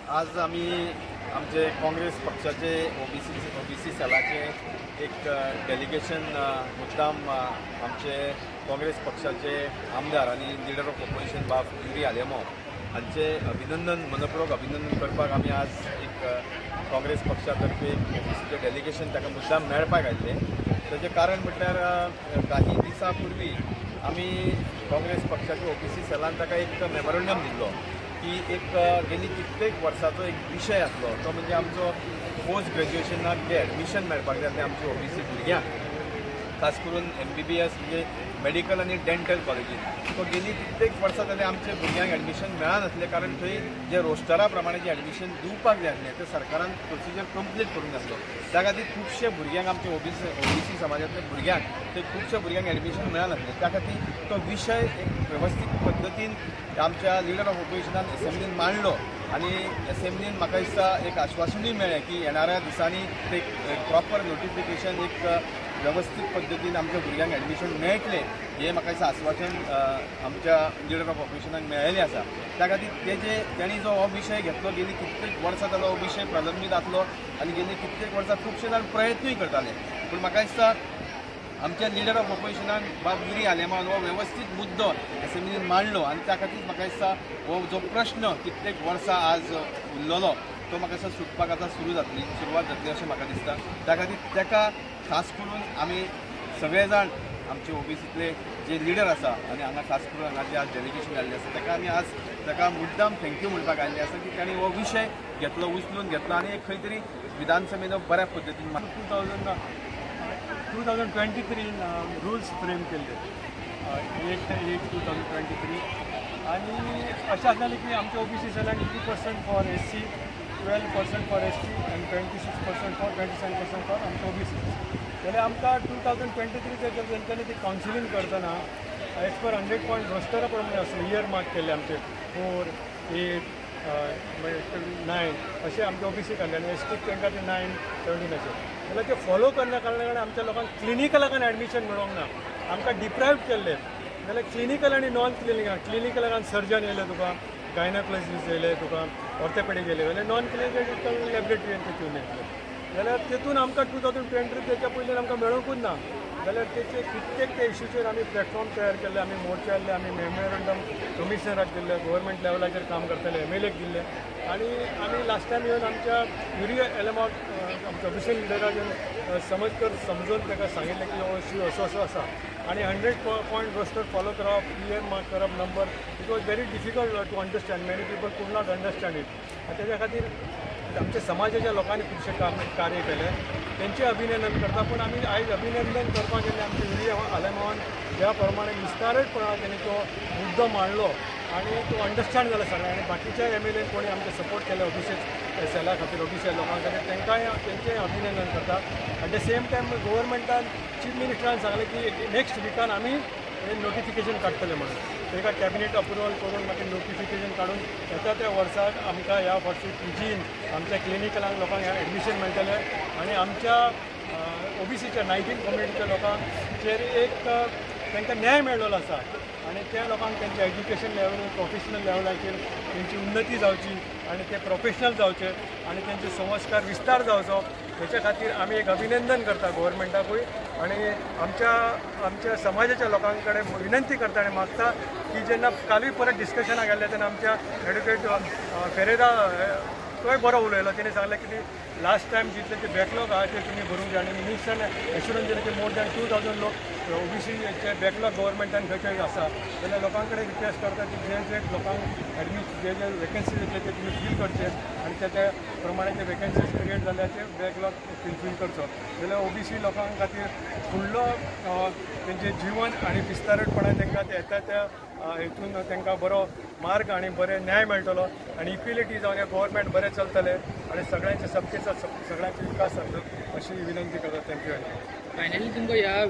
आज आमी आमचे काँग्रेस पक्षाचे ओबीसी सेलाचे एक डेलिगेशन मुद्दाम आमचे काँग्रेस पक्षाचे आमदार आनी लिडर ऑफ ऑपोजिशन बाब युरी आलेमांव हांचे अभिनंदन, मनपूर्वक अभिनंदन करपाक आमी आज एक काँग्रेस पक्षा तर्फे ओबीसीचें डेलिगेशन ताका मुद्दाम मेळपाक आयिल्लें. ताचें कारण म्हटल्यार काही दिसां पूर्वी आमी काँग्रेस पक्षाचे ओबीसी सेलान ताका एक मेमोरंडम दिल्लो की एक गेली कित्येक वर्साचो एक विशय आसलो, तो म्हणजे आमचो पोस्ट ग्रेज्युएशनाक जे एडमिशन मेळपाक जाय तें आमचे ओबीसी भुरग्यांक, खास करून MBBS म्हणजे मेडिकल आनी डेंटल कॉलेजीन, तो गेली कित्येक वर्सां जाल्यार आमच्या भुरग्यांक एडमिशन मेळनासलें, कारण थंय जे रोस्टरा प्रमाणे जे एडमिशन दिवपाक जाय आसलें तें सरकारान प्रोसिजर कंप्लीट करूंक नासलो. त्या खातीर खुबशे भुरग्यांक आमचे ओबीसी समाजांतल्या भुरग्यांक थंय खुबशे भुरग्यांक एडमिशन मेळनासलें. त्या खातीर तो विशय एक वेवस्थीत पद्दतीन आमच्या लिडर ऑफ ऑपोजिशनान एसेंब्लीन मांडलो आनी एसेंब्लीन म्हाका दिसता एक आश्वासनूय मेळ्ळें की येणाऱ्या दिसांनी ते प्रॉपर नोटिफिकेशन एक वेवस्थीत पद्दतीन आमच्या भुरग्यांक एडमिशन मेळटलें हें म्हाका दिसता आश्वासन आमच्या लिडर ऑफ ऑपोजिशनाक मेळिल्लें आसा. त्या खातीर तेजे तेणी जो हो विशय घेतलो, गेली कित्येक वर्सां ताजो हो विशय प्रलंबीत आसलो आनी गेली कित्येक वर्सां खुबशे जाण प्रयत्नूय करताले, पूण म्हाका दिसता आमच्या लिडर ऑफ ऑपोजिशनान बाब युरी आलेमांवान हो वेवस्थीत मुद्दो एसेंब्लीन मांडलो आनी त्या खातीर म्हाका दिसता हो जो प्रश्न कित्येक वर्सां आज उरलेलो तो म्हाका दिसता सुटपाक आतां सुरवात जातली अशें म्हाका दिसता. त्या खातीर ताका खास करून आमी सगळे जाण आमचे ओबीसीतले जे लिडर आसा आनी हांगा खास करून हांगा जे आज डेलिगेशन आयिल्लें आसा ताका आमी आज ताका मुद्दाम thank you म्हणपाक आयिल्लें आसा की तांणी हो विशय घेतलो, उचलून घेतलो आनी एक खंय तरी विधानसभेन बऱ्या पद्दतीन 2023 रुल्स फ्रेम केल्ले 8/8/2023 आनी अशें आसलें की आमच्या OBC सेलान 2% for SC, 12% for ST आनी 26% फॉर 27% फॉर आमच्या ओबीसी. जाल्यार आमकां 2023 तेंच्यांनी ती कावन्सिलींग करतना एज पर 100 पॉयंट रोस्टरा प्रमाणे आसलें, इयर मार्क केल्ले आमचे 4, 8, 9 अशें आमचे ओबीसी काडले आनी एसटीक तांकां ते 9, 17 अशें. जाल्यार ते फॉलो करण्या कारणान आमच्या लोकांक क्लिनिकलाक एडमिशन मेळोंक ना, आमकां डिप्रायव्ह केल्ले. जाल्यार क्लिनिकल आनी नॉन क्लिनिकल, क्लिनिकलान सर्जन येयले तुका, गायनाकोलॉजिस्ट येयले तुका, ऑर्थोपेडीक येयले, जाल्यार नॉन क्लिनिकल लॅबोरेटरीन तितून येतले. जाल्यार तितून आमकां 2023 तेच्या पयलीं आमकां मेळोंकूच ना. जाल्यार तेचे कित्येक त्या इश्यूचेर आमी प्लॅटफॉर्म तयार केल्ले, आमी मोर्चा आयले, आमी मेमोरंडम कमिशनराक दिल्ले, गव्हर्मेंट लेवलाचेर काम करतले MLAक दिल्ले आनी आमी लास्ट टायम येवन आमच्या युरी आलेमांव आमच्या ऑफिशियल लिडराक येवन समज कर समजून ताका सांगिल्लें की हो इश्यू असो असो आसा आनी 100 पॉयंट रोस्टर फॉलो करप, इयर मार्क करप, number, it was very difficult to understand, many people could not understand it. आनी तेज्या खातीर आमच्या समाजाच्या लोकांनी खुबशें काम कार्य केलें, तेंचें अभिनंदन करता. पूण आमी आयज अभिनंदन करपाक गेल्ले आमच्या युरी आलेमांवान ज्या प्रमाणे विस्तारपणान तेणी तो मुद्दो मांडलो आनी तो अंडरस्टँड जाला सगळ्यांक आनी बाकीच्या MLA कोणी आमचें सपोर्ट केले ओबीसी सेला खातीर, ओबीसी लोकां खातीर, तांकांय तेंचें अभिनंदन करता. एट the same time गव्हर्मेंटान चीफ मिनिस्टरान सांगलें की नेक्स्ट विकान आमी नोटिफिकेशन काडटले म्हणून, ताका कॅबिनेट अप्रुवल करून मागीर नोटिफिकेशन काडून येता त्या वर्साक आमकां ह्या फावटी पीजीन आमच्या क्लिनिकलांक लोकांक एडमिशन मेळटलें आनी आमच्या ओबीसीच्या 19 कम्युनिटीच्या लोकांचेर एक तांकां न्याय मेळ्ळो आसा आनी त्या लोकांक तेंच्या एज्युकेशन लेवल, प्रोफेशनल लेवलाचेर तेंची उन्नती जावची आनी ते प्रोफेशनल जावचे आनी तेंचे संस्कार विस्तार जावचो हेच्या खातीर आमी एक अभिनंदन करता गव्हर्मेंटाकूय आनी आमच्या आमच्या समाजाच्या लोकां कडेन विनंती करता आनी मागता की जेन्ना कालूय परत डिस्कशनाक गेल्ले तेन्ना आमच्या एडवोकेट फेरेरा तोय बरो उलयलो, तेणें सांगलें की लास्ट टायम जितले ते बॅकलॉग आहा ते तुमी भरूंक जाय आनी मिनिस्टरान एश्युरन्स दिलें की मोर दॅन 2000 लोक ओबीसीचे बॅकलॉग गव्हर्मेंटान खंय खंय आसा. जाल्यार लोकां कडेन रिक्वेस्ट करता की जे जे लोकांक एडमिशन जे जे वेकन्सीज येतले ते तुमी फील करचे आनी त्या त्या प्रमाणे ते वेकन्सीज क्रिएट जाल्याचे बॅकलॉग फुलफील करचो. जाल्यार ओबीसी लोकां खातीर फुडलो तेंचें जिवन आनी विस्तारपणान तांकां ते येता त्या हेतून तांकां बरो मार्ग आनी बरे न्याय मेळटलो आनी इक्विलिटी जावन हें गव्हर्मेंट बरें चलतलें आनी सगळ्यांचे सबके साथ सगळ्यांचे विकास जातलो अशी विनंती करता. Thank you. Finally तुमकां ह्या